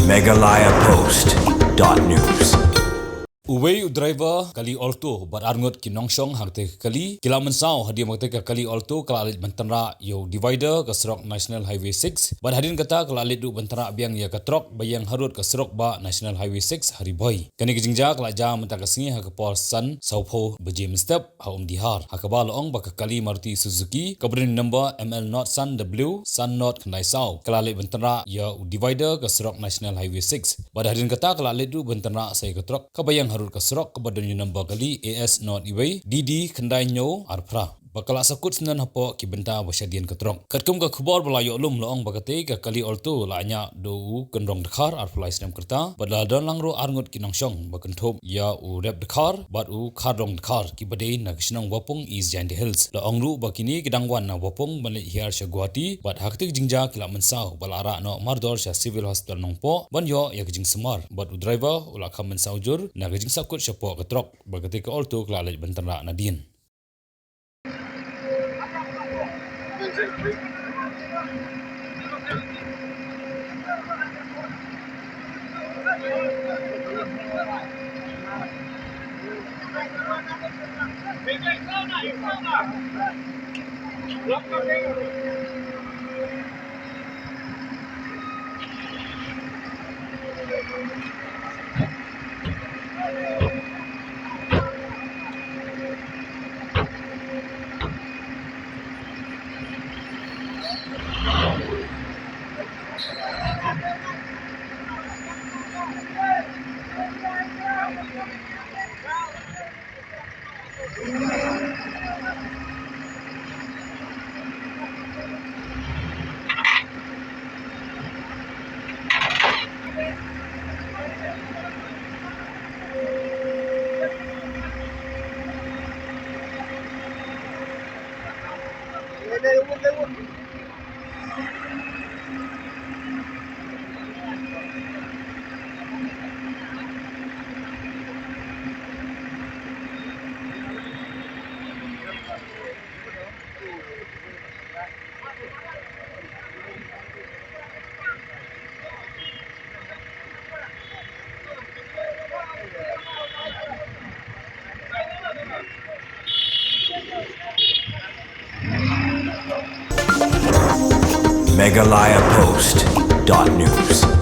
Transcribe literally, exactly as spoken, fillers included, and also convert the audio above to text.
Meghalaya Post dot news. Uwei u driver kali Alto bad arngut ki nongshong ha katei ka kali ki la mynsaw hadien ba katei ka kali Alto ka la leit ban tynrah ïa u divider ka surok National Highway six, bad hadien kata ka la leit ruh ban tynrah biang ïa ka trok ba ïeng harud ka surok bah National Highway six ha Ri Bhoi. Kane ka jingjia ka la jia mynta ka sngi ha ka por san sawphew baje mynstep ha Umdihar, ha kaba la ong ba ka kali Maruti Suzuki kaba don number M L not san W san not khyndai saw ka la leit ban tynrah ïa u divider ka surok National Highway six. Bad hadien kata ka la leit ruh ban tynrah sa ïa ka trok kaba ïeng harud ka surok kaba don number kali A S not iwei D D khyndai hynñiew ar phra, ba ka la sakut snem hapoh ki bynta ba shadien ka trok. Katkum ka khubor ba la ïoh lum la ong ba katei ka kali Alto la ñiah da u kynrong dkhar arphew lai snem ka rta, bad la don lang ruh arngut ki nongshong ba kynthup ïa u rep dkhar bad u khardong dkhar kiba dei na ka shnong Wapung, East Jaintia Hills. La ong ruh ba kine ki dang wan na Wapung ban leit hiar sha Guwahati, bad ha katei ka jingjia ki la mynsaw bad la rah noh mardor sha Civil Hospital Nongpoh ban ïoh ïa ka jingsumar, bad u driver u la kham mynsaw jur na ka jingsakut shapoh ka trok ba katei ka Alto ka la leit ban tynrah nadien. Meghalaya Post dot news.